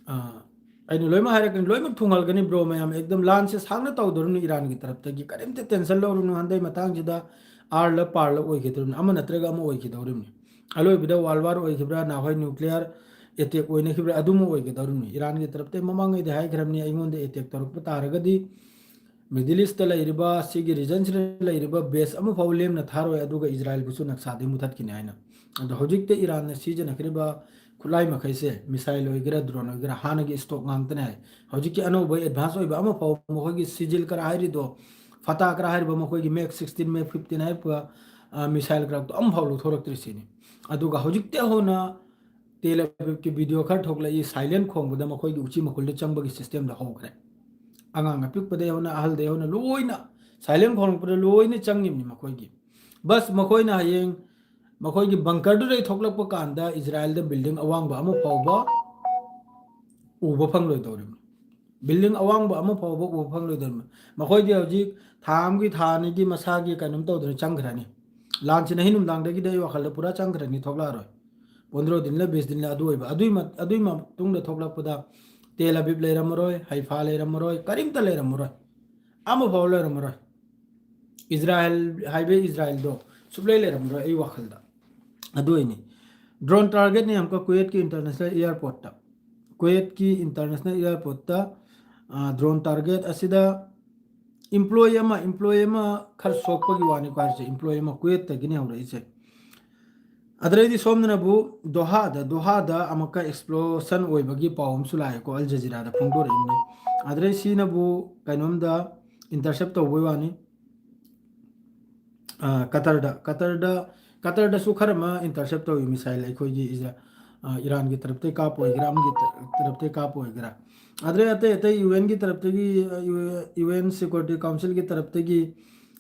ꯑ, ꯑꯩꯅ ꯂꯣꯏꯅꯃꯛ ꯍꯥꯏꯔꯛꯀꯅꯤ, ꯂꯣꯏꯅꯃꯛ ꯊꯨꯡꯍꯜꯒꯅꯤ ꯕ꯭ꯔꯣ ꯃꯌꯥꯝ꯫ ꯑꯦꯛꯗꯝ ꯂꯥꯟꯁꯦ ꯁꯥꯡꯅ ꯇꯧꯗꯧꯔꯤꯕꯅꯤ ꯏꯔꯥꯟꯒꯤ ꯇꯔꯞꯇꯒꯤ, ꯀꯔꯤꯝꯇ ꯇꯦꯟꯁꯟ ꯂꯧꯔꯨꯅꯨ꯫ ꯍꯟꯗꯛ ꯃꯇꯥꯡꯁꯤꯗ ꯑꯥꯔꯂ ꯄꯥꯔꯂ ꯑꯣꯏꯈꯤꯗꯧꯔꯤꯕꯅꯤ, ꯑꯃ ꯅꯠꯇ꯭ꯔꯒ ꯑꯃ ꯑꯣꯏꯈꯤꯗꯧꯔꯤꯕꯅꯤ꯫ ꯑꯂꯣꯏꯕꯗ ꯋꯥꯔꯜ ꯋꯥꯔ ꯑꯣꯏꯈꯤꯕ꯭ꯔꯥ, ꯅꯍꯥꯟꯋꯥꯏ ꯅ꯭ꯌꯨꯀ꯭ꯂꯤꯌꯔ ꯑꯦꯇꯦꯛ ꯑꯣꯏꯅꯈꯤꯕ꯭ꯔꯥ, ꯑꯗꯨꯃ ꯑꯣꯏꯒꯗꯧꯔꯤꯕꯅꯤ꯫ ꯏꯔꯥꯟꯒꯤ ꯇꯔꯞꯇ ꯃꯃꯥꯡꯉꯩꯗ ꯍꯥꯏꯈ꯭ꯔꯕꯅꯤ, ꯑꯩꯉꯣꯟꯗ ꯑꯦꯇꯦꯛ ꯇꯧꯔꯛꯄ ꯇꯥꯔꯒꯗꯤ ꯃꯤꯗꯜ ꯏꯁꯇ ꯂꯩꯔꯤꯕ, ꯁꯤꯒꯤ ꯔꯤꯖꯟꯁꯤꯗ ꯂꯩꯔꯤꯕ ꯕꯦꯁ ꯑꯃꯐꯥꯎ ꯂꯦꯝꯅ ꯊꯥꯔꯣꯏ, ꯑꯗꯨꯒ ꯏꯖꯔꯥꯏꯜꯕꯨꯁꯨ ꯅꯛꯁꯥꯗꯒꯤ ꯃꯨꯊꯠꯈꯤꯅꯤ ꯍꯥꯏꯅ꯫ ꯑꯗꯣ ꯍꯧꯖꯤꯛꯇ ꯏꯔꯥꯟꯅ ꯁꯤꯖꯤꯟꯅꯈ꯭ꯔꯤꯕ ꯈꯨꯠꯂꯥꯏ ꯃꯈꯩꯁꯦ, ꯃꯤꯁꯥꯏꯜ ꯑꯣꯏꯒꯦꯔꯥ, ꯗ꯭ꯔꯣꯟ ꯑꯣꯏꯒꯦꯔꯥ, ꯍꯥꯟꯅꯒꯤ ꯏꯁꯇꯣꯛ ꯉꯥꯛꯇꯅꯦ ꯍꯥꯏ꯫ ꯍꯧꯖꯤꯛꯀꯤ ꯑꯅꯧꯕ ꯑꯦꯗꯚꯥꯟꯁ ꯑꯣꯏꯕ ꯑꯃꯐꯥꯎ, ꯃꯈꯣꯏꯒꯤ ꯁꯤꯖꯤꯜ ꯀꯔꯥ ꯍꯥꯏꯔꯤꯗꯣ, ꯐꯇꯥ ꯀꯔꯥ ꯍꯥꯏꯔꯤꯕ, ꯃꯈꯣꯏꯒꯤ ꯃꯦꯛ ꯁꯤꯛꯁꯇꯤꯟ, ꯃꯦꯛ ꯐꯤꯐꯇꯤꯟ ꯍꯥꯏꯔꯤꯕ, ꯑ, ꯃꯤꯁꯥꯏꯜ ꯀꯔꯥꯛꯇꯣ ꯑꯃꯐꯥꯎ ꯂꯧꯊꯣꯔꯛꯇ꯭ꯔꯤ ꯁꯤꯅꯤ꯫ ꯑꯗꯨꯒ ꯍꯧꯖꯤꯛꯇꯤ ꯍꯧꯅ ꯇꯦꯜ ꯑꯕꯤꯕꯀꯤ ꯚꯤꯗꯤꯑꯣ ꯈꯔ ꯊꯣꯛꯂꯛꯏ, ꯁꯥꯏꯂꯦꯟ ꯈꯣꯡꯕꯗ ꯃꯈꯣꯏꯒꯤ ꯎꯆꯤ ꯃꯈꯨꯜꯗ ꯆꯪꯕꯒꯤ ꯁꯤꯁꯇꯦꯝꯗꯣ ꯍꯧꯈ꯭ꯔꯦ꯫ ꯑꯉꯥꯡ ꯑꯄꯤꯛꯄꯗꯒꯤ ꯍꯧꯅ, ꯑꯍꯜꯗꯒꯤ ꯍꯧꯅ ꯂꯣꯏꯅ Silent ꯈꯣꯡꯂꯛꯄꯗ ꯂꯣꯏꯅ ꯆꯪꯉꯤꯕꯅꯤ ꯃꯈꯣꯏꯒꯤ꯫ ꯕꯁ ꯃꯈꯣꯏꯅ ꯍꯌꯦꯡ ꯃꯈꯣꯏꯒꯤ bunker ꯗꯨꯗꯒꯤ ꯊꯣꯛꯂꯛꯄ ꯀꯥꯟꯗ ꯏꯖꯔꯥꯏꯜꯗ building ꯑꯋꯥꯡꯕ ꯑꯃ ꯐꯥꯎꯕ ꯎꯕ ꯐꯪꯂꯣꯏꯗꯧꯔꯤꯕꯅꯤ꯫ Building ꯑꯋꯥꯡꯕ ꯑꯃ ꯐꯥꯎꯕ ꯎꯕ ꯐꯪꯂꯣꯏꯗꯧꯔꯤꯕꯅꯤ꯫ ꯃꯈꯣꯏꯗꯤ ꯍꯧꯖꯤꯛ ꯊꯥ ꯑꯃꯒꯤ, ꯊꯥ ꯑꯅꯤꯒꯤ ꯃꯁꯥꯒꯤ ꯀꯩꯅꯣꯝ ꯇꯧꯗꯅ ꯆꯪꯈ꯭ꯔꯅꯤ꯫ ꯂꯥꯟꯁꯤꯅ ꯑꯍꯤꯡ ꯅꯨꯡꯗꯥꯡꯗꯒꯤꯗꯤ ꯑꯩ ꯋꯥꯈꯜꯗ ꯄꯨꯔꯥ ꯆꯪꯈ꯭ꯔꯅꯤ, ꯊꯣꯛꯂꯛꯑꯔꯣꯏ꯫ ꯄꯣꯟꯗ꯭ꯔꯣ ꯗꯤꯟꯂ ꯕꯤꯁ ꯗꯤꯟꯂ ꯑꯗꯨ ꯑꯣꯏꯕ꯫ ꯑꯗꯨꯏ ꯃ-, ꯑꯗꯨꯏ ꯃꯇꯨꯡꯗ ꯊꯣꯛꯂꯛꯄꯗ ꯇꯦꯜ ꯑꯕꯤꯕ ꯂꯩꯔꯝꯃꯔꯣꯏ, ꯍꯩꯐꯥ ꯂꯩꯔꯝꯃꯔꯣꯏ, ꯀꯔꯤꯝꯇ ꯂꯩꯔꯝꯃꯔꯣꯏ, ꯑꯃꯐꯥꯎ ꯂꯩꯔꯝꯃꯔꯣꯏ꯫ ꯏꯖꯔꯥꯏꯜ ꯍꯥꯏꯕ ꯏꯖꯔꯥꯏꯜꯗꯣ ꯁꯨꯛꯂꯩ ꯂꯩꯔꯝꯃꯔꯣꯏ ꯑꯩ ꯋꯥꯈꯜꯗ꯫ ꯑꯗꯨ ꯑꯣꯏꯅꯤ꯫ Drone target ꯅꯤ ꯑꯃꯨꯛꯀ ꯀꯨꯋꯦꯠꯀꯤ international airport ꯇ꯫ ꯀꯨꯋꯦꯠꯀꯤ international airport ꯇ, ꯑ, drone target ꯑꯁꯤꯗ employee ꯑꯃ, employee ꯑꯃ ꯈꯔ ꯁꯣꯛꯄꯒꯤ ꯋꯥꯅꯤꯀꯣ ꯍꯥꯏꯔꯤꯁꯦ, employee ꯑꯃ ꯀꯨꯋꯦꯠꯇꯒꯤꯅꯤ ꯍꯧꯔꯛꯏꯁꯦ꯫ ꯑꯗꯨꯗꯩꯗꯤ ꯁꯣꯝꯗꯅꯕꯨ ꯗꯣꯍꯥꯗ, ꯗꯣꯍꯥꯗ ꯑꯃꯨꯛꯀ explosion ꯑꯣꯏꯕꯒꯤ ꯄꯥꯎ ꯑꯃꯁꯨ ꯂꯥꯛꯑꯦꯀꯣ, ꯑꯜ ꯖꯖꯤꯔꯥꯗ ꯐꯣꯡꯗꯣꯔꯛꯏꯕꯅꯤ꯫ ꯑꯗꯨꯗꯩ ꯁꯤꯅꯕꯨ ꯀꯩꯅꯣꯝꯗ intercept ꯇꯧꯕꯩ ꯋꯥꯅꯤ꯫ ꯑ, ꯀꯇꯔꯗ, ꯀꯇꯔꯗ, ꯀꯇꯔꯗꯁꯨ ꯈꯔ ꯑꯃ intercept ꯇꯧꯏ missile ꯑꯩꯈꯣꯏꯒꯤ ꯏꯖ-, ꯑ, ꯏꯔꯥꯟꯒꯤ ꯇꯔꯞꯇꯩ ꯀꯥꯞꯄ ꯑꯣꯏꯒꯦꯔꯥ, ꯑꯃꯒꯤ ꯇ-, ꯇꯔꯞꯇꯩ ꯀꯥꯞꯄ ꯑꯣꯏꯒꯦꯔꯥ꯫ ꯑꯗꯨꯗꯩ ꯑꯇꯩ ꯑꯇꯩ UN ꯒꯤ ꯇꯔꯞꯇꯒꯤ, ꯑ, ꯌꯨ-, UN Security Council ꯒꯤ ꯇꯔꯞꯇꯒꯤ,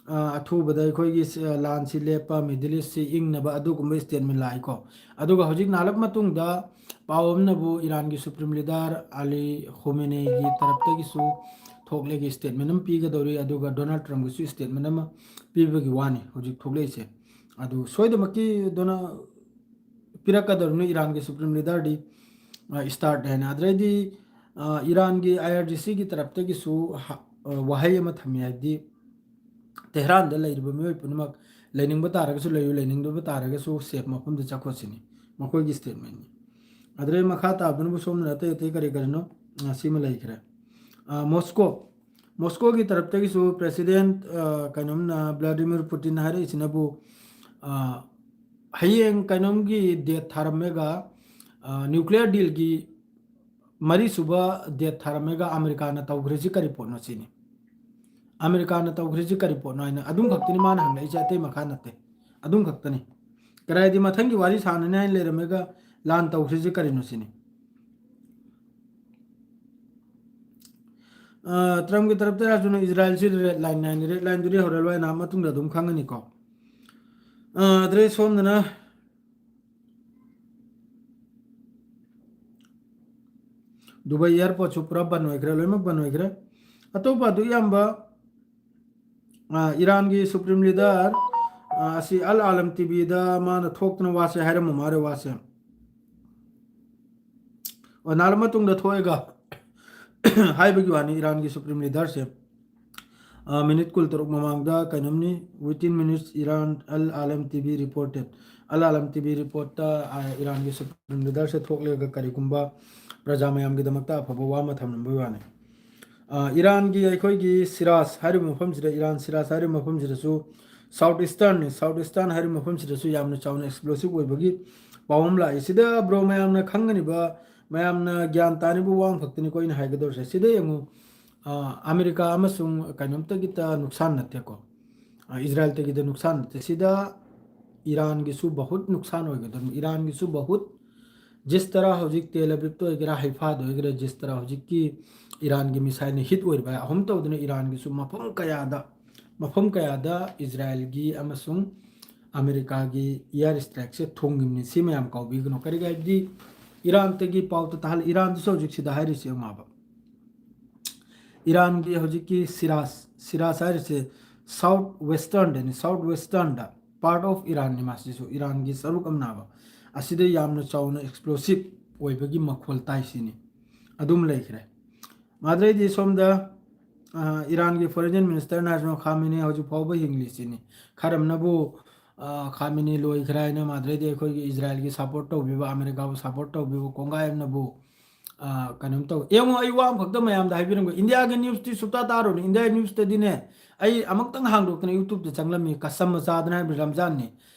ꯑ, ꯑꯊꯨꯕꯗ ꯑꯩꯈꯣꯏꯒꯤ ꯁ-, ꯂꯥꯟꯁꯤ ꯂꯦꯞꯄ, Middle East ꯁꯤ ꯏꯪꯅꯕ ꯑꯗꯨꯒꯨꯝꯕ statement ꯂꯥꯛꯏꯀꯣ꯫ ꯑꯗꯨꯒ ꯍꯧꯖꯤꯛ ꯅꯍꯥꯟꯂꯛ ꯃꯇꯨꯡꯗ ꯄꯥꯎ ꯑꯃꯅꯕꯨ ꯏꯔꯥꯟꯒꯤ Supreme Leader ꯑꯂꯤ ꯈꯣꯃꯦꯅꯦꯒꯤ ꯇꯔꯞꯇꯒꯤꯁꯨ ꯊꯣꯛꯂꯦꯒꯤ statement ꯑꯃ ꯄꯤꯒꯗꯧꯔꯤ, ꯑꯗꯨꯒ Donald Trump ꯒꯤꯁꯨ statement ꯑꯃ ꯄꯤꯕꯒꯤ ꯋꯥꯅꯤ ꯍꯧꯖꯤꯛ ꯊꯣꯛꯂꯛꯏꯁꯦ꯫ ꯑꯗꯨ ꯁꯣꯏꯗꯃꯛꯀꯤ ꯗꯣꯅꯥ-, ꯄꯤꯔꯛꯀꯗꯧꯔꯤꯕꯅꯤ ꯏꯔꯥꯟꯒꯤ Supreme Leader ꯗꯤ, ꯑ, start ꯍꯥꯏꯅ꯫ ꯑꯗꯨꯗꯩꯗꯤ, ꯑ, ꯏꯔꯥꯟꯒꯤ IRGC ꯒꯤ ꯇꯔꯞꯇꯒꯤꯁꯨ ꯍ-, ꯑ, ꯋꯥꯍꯩ ꯑꯃ ꯊꯝꯃꯤ, ꯍꯥꯏꯕꯗꯤ ꯇꯦꯍꯔꯥꯟꯗ ꯂꯩꯔꯤꯕ ꯃꯤꯑꯣꯏ ꯄꯨꯝꯅꯃꯛ ꯂꯩꯅꯤꯡꯕ ꯇꯥꯔꯒꯁꯨ ꯂꯩꯌꯨ, ꯂꯩꯅꯤꯡꯗꯕ ꯇꯥꯔꯒꯁꯨ safe ꯃꯐꯝꯗ ꯆꯠꯈꯣ ꯁꯤꯅꯤ ꯃꯈꯣꯏꯒꯤ statement ꯅꯤ꯫ ꯑꯗꯨꯗꯩ ꯃꯈꯥ ꯇꯥꯕꯗꯨꯅꯕꯨ ꯁꯣꯝꯗꯅ ꯑꯇꯩ ꯑꯇꯩ ꯀꯔꯤ ꯀꯔꯤꯅꯣ, ꯑ, ꯁꯤꯃ ꯂꯩꯈ꯭ꯔꯦ꯫ ꯑ, ꯃꯣꯁꯀꯣ, ꯃꯣꯁꯀꯣꯒꯤ ꯇꯔꯞꯇꯒꯤꯁꯨ President, ꯑ, ꯀꯩꯅꯣꯝꯅ Vladimir Putin ꯍꯥꯏꯔꯛꯏꯁꯤꯅꯕꯨ, ꯑ, ꯍꯌꯦꯡ ꯀꯩꯅꯣꯝꯒꯤ date ꯊꯥꯔꯝꯃꯦꯒ, ꯑ, nuclear deal ꯒꯤ ꯃꯔꯤꯁꯨꯕ date ꯊꯥꯔꯝꯃꯦꯒ ꯑꯃꯦꯔꯤꯀꯥꯅ ꯇꯧꯈ꯭ꯔꯤꯁꯤ ꯀꯔꯤ ꯄꯣꯠꯅꯣ ꯁꯤꯅꯤ꯫ ꯑꯃꯦꯔꯤꯀꯥꯅ ꯇꯧꯈ꯭ꯔꯤꯁꯤ ꯀꯔꯤ ꯄꯣꯠꯅꯣ ꯍꯥꯏꯅ ꯑꯗꯨꯝ ꯈꯛꯇꯅꯤ ꯃꯥꯅ ꯍꯪꯂꯛꯏꯁꯦ, ꯑꯇꯩ ꯃꯈꯥ ꯅꯠꯇꯦ꯫ ꯑꯗꯨꯝ ꯈꯛꯇꯅꯤ꯫ ꯀꯔꯥꯏꯗꯤ ꯃꯊꯪꯒꯤ ꯋꯥꯔꯤ ꯁꯥꯟꯅꯅꯤ ꯍꯥꯏꯅ ꯂꯩꯔꯝꯃꯦꯒ ꯂꯥꯟ ꯇꯧꯈ꯭ꯔꯤꯁꯤ ꯀꯔꯤꯅꯣ ꯁꯤꯅꯤ꯫ ꯑ, ꯇ꯭ꯔꯝꯞꯀꯤ ꯇꯔꯞꯇ ꯍꯥꯏꯔꯁꯨꯅ ꯏꯖꯔꯥꯏꯜꯁꯤ red line ꯍꯥꯏꯅꯤ꯫ Red lineꯗꯨꯗꯤ ꯍꯣꯔꯦꯟ ꯂꯣꯏꯅ ꯃꯇꯨꯡꯗ ꯑꯗꯨꯝ ꯈꯪꯒꯅꯤꯀꯣ꯫ ꯑ, ꯑꯗꯩ ꯁꯣꯝꯗꯅ ꯗꯨꯕꯥꯏ airportꯁꯨ ꯄꯨꯔꯥ ꯕꯟ ꯑꯣꯏꯈ꯭ꯔꯦ, ꯂꯣꯏꯅꯃꯛ ꯕꯟ ꯑꯣꯏꯈ꯭ꯔꯦ꯫ ꯑꯇꯣꯞꯄ ꯑꯗꯨ ꯑꯌꯥꯝꯕ, ꯑ, ꯏꯔꯥꯟꯒꯤ supreme leader, ꯑ, ꯑꯁꯤ ꯑꯜ ꯑꯥꯂꯝ ꯇꯤꯚꯤꯗ ꯃꯥꯅ ꯊꯣꯛꯇꯅ ꯋꯥꯁꯦ ꯍꯥꯏꯔꯝꯕ ꯃꯥꯜꯂꯦ, ꯋꯥꯁꯦ꯫ ꯑꯣ, ꯅꯥꯔꯕ ꯃꯇꯨꯡꯗ ꯊꯣꯛꯑꯒ ꯍꯥꯏꯕꯒꯤ ꯋꯥꯅꯤ, ꯏꯔꯥꯟꯒꯤ supreme leaderꯁꯦ꯫ ꯑ, minute ꯀꯨꯟꯇꯔꯨꯛ ꯃꯃꯥꯡꯗ ꯀꯩꯅꯣꯝꯅꯤ, within minutes Iran Al Alam T V reported꯫ Al Alam T V reportꯇ, ꯑ, ꯏꯔꯥꯟꯒꯤ supreme leaderꯁꯦ ꯊꯣꯛꯂꯒ ꯀꯔꯤꯒꯨꯝꯕ ꯄ꯭ꯔꯖꯥ ꯃꯌꯥꯝꯒꯤꯗꯃꯛꯇ ꯑꯐꯕ ꯋꯥ ꯑꯃ ꯊꯝꯂꯝꯕꯒꯤ ꯋꯥꯅꯤ꯫ ꯑ, ꯏꯔꯥꯟꯒꯤ ꯑꯩꯈꯣꯏꯒꯤ ꯁꯤꯔꯥꯖ ꯍꯥꯏꯔꯤꯕ ꯃꯐꯝꯁꯤꯗ, ꯏꯔꯥꯟ ꯁꯤꯔꯥꯖ ꯍꯥꯏꯔꯤꯕ ꯃꯐꯝꯁꯤꯗꯁꯨ South Easternꯅꯤ, South Eastern ꯍꯥꯏꯔꯤꯕ ꯃꯐꯝꯁꯤꯗꯁꯨ ꯌꯥꯝꯅ ꯆꯥꯎꯅ explosive ꯑꯣꯏꯕꯒꯤ ꯄꯥꯎ ꯑꯃ ꯂꯥꯛꯏ꯫ ꯁꯤꯗ bro ꯃꯌꯥꯝꯅ ꯈꯪꯒꯅꯤꯕ, ꯃꯌꯥꯝꯅ ꯒ꯭ꯌꯥꯟ ꯇꯥꯅꯤꯕ ꯋꯥ ꯑꯃꯈꯛꯇꯅꯤꯀꯣ ꯑꯩꯅ ꯍꯥꯏꯒꯗꯧꯔꯤꯁꯦ꯫ ꯁꯤꯗ ꯌꯦꯡꯉꯨ, ꯑ, ꯑꯃꯦꯔꯤꯀꯥ ꯑꯃꯁꯨꯡ ꯀꯩꯅꯣꯝꯇꯒꯤꯇ ꯅꯨꯛꯁꯥꯟ ꯅꯠꯇꯦꯀꯣ, ꯑ, ꯏꯖꯔꯥꯏꯜꯇꯒꯤꯗ ꯅꯨꯛꯁꯥꯟ ꯅꯠꯇꯦ꯫ ꯁꯤꯗ ꯏꯔꯥꯟꯒꯤꯁꯨ ꯕꯍꯨꯠ ꯅꯨꯛꯁꯥꯟ ꯑꯣꯏꯒꯗꯕꯅꯤ꯫ ꯏꯔꯥꯟꯒꯤꯁꯨ ꯕꯍꯨꯠ, ꯖꯤꯁ ꯇꯔꯥ ꯍꯧꯖꯤꯛ ꯇꯦꯜ ꯑꯕꯤꯕꯇ ꯑꯣꯏꯒꯦꯔꯥ, ꯍꯩꯐꯥꯗ ꯑꯣꯏꯒꯦꯔꯥ, ꯖꯤꯁ ꯇꯔꯥ ꯍꯧꯖꯤꯛꯀꯤ ꯏꯔꯥꯟꯒꯤ missileꯅ hit ꯑꯣꯏꯔꯤꯕ ꯑꯍꯨꯝ ꯇꯧꯗꯅ ꯏꯔꯥꯟꯒꯤꯁꯨ ꯃꯐꯝ ꯀꯌꯥꯗ, ꯃꯐꯝ ꯀꯌꯥꯗ ꯏꯖꯔꯥꯏꯜꯒꯤ ꯑꯃꯁꯨꯡ ꯑꯃꯦꯔꯤꯀꯥꯒꯤ air strikeꯁꯦ ꯊꯣꯡꯉꯤꯕꯅꯤ꯫ ꯁꯤ ꯃꯌꯥꯝ ꯀꯥꯎꯕꯤꯒꯅꯨ꯫ ꯀꯔꯤꯒꯤ ꯍꯥꯏꯕꯗꯤ ꯏꯔꯥꯟꯗꯒꯤ ꯄꯥꯎ ꯇ-, ꯇꯥꯍꯜ-, ꯏꯔꯥꯟꯗꯁꯨ ꯍꯧꯖꯤꯛ ꯁꯤꯗ ꯍꯥꯏꯔꯤꯁꯦ ꯌꯦꯡꯉꯣꯕ꯫ ꯏꯔꯥꯟꯒꯤ ꯍꯧꯖꯤꯛꯀꯤ ꯁꯤꯔꯥꯖ, ꯁꯤꯔꯥꯖ ꯍꯥꯏꯔꯤꯁꯦ South Westernꯗꯅꯤ, South Westernꯗ part of Iranꯅꯤ ꯃꯥꯁꯤꯁꯨ, ꯏꯔꯥꯟꯒꯤ ꯁꯔꯨꯛ ꯑꯃꯅꯦꯕ꯫ ꯑꯁꯤꯗ ꯌꯥꯝꯅ ꯆꯥꯎꯅ explosive ꯑꯣꯏꯕꯒꯤ ꯃꯈꯣꯜ ꯇꯥꯏ ꯁꯤꯅꯤ꯫ ꯑꯗꯨꯝ ꯂꯩꯈ꯭ꯔꯦ꯫ ꯃꯥꯗ꯭ꯔꯩꯗꯤ ꯁꯣꯝꯗ, ꯑ, ꯏꯔꯥꯟꯒꯤ foreign ministerꯅ ꯍꯥꯏꯔꯤꯁꯤꯅ ꯈꯥꯃꯤꯅꯤ ꯍꯧꯖꯤꯛ ꯐꯥꯎꯕ ꯍꯤꯡꯂꯤꯁꯤꯅꯤ꯫ ꯈꯔ ꯑꯃꯅꯕꯨ, ꯑ, ꯈꯥꯃꯤꯅꯤ ꯂꯣꯏꯈ꯭ꯔꯦ ꯍꯥꯏꯅ, ꯃꯥꯗ꯭ꯔꯩꯗꯤ ꯑꯩꯈꯣꯏꯒꯤ ꯏꯖꯔꯥꯏꯜꯒꯤ support ꯇꯧꯕꯤꯕ, ꯑꯃꯦꯔꯤꯀꯥꯕꯨ support ꯇꯧꯕꯤꯕ ꯀꯣꯡꯒꯥꯏ ꯑꯃꯅꯕꯨ, ꯑ, ꯀꯩꯅꯣꯝ ꯇꯧ-, ꯌꯦꯡꯉꯣ, ꯑꯩ ꯋꯥ ꯑꯃꯈꯛꯇ ꯃꯌꯥꯝꯗ ꯍꯥꯏꯕꯤꯔꯝꯒꯦ꯫ ꯏꯟꯗꯤꯌꯥꯒꯤ newsꯇꯤ ꯁꯨꯛꯇꯥ ꯇꯥꯔꯨꯅꯨ꯫ ꯏꯟꯗꯤꯌꯥꯒꯤ newsꯇꯗꯤꯅꯦ, ꯑꯩ ꯑꯃꯨꯛꯇꯪ ꯍꯥꯡꯗꯣꯛꯇꯅ YouTubeꯇ ꯆꯪꯂꯝꯃꯤ, ꯀꯁꯝ ꯃꯆꯥꯗꯅ ꯍꯥꯏꯕ ꯔꯝꯖꯥꯟꯅꯤ꯫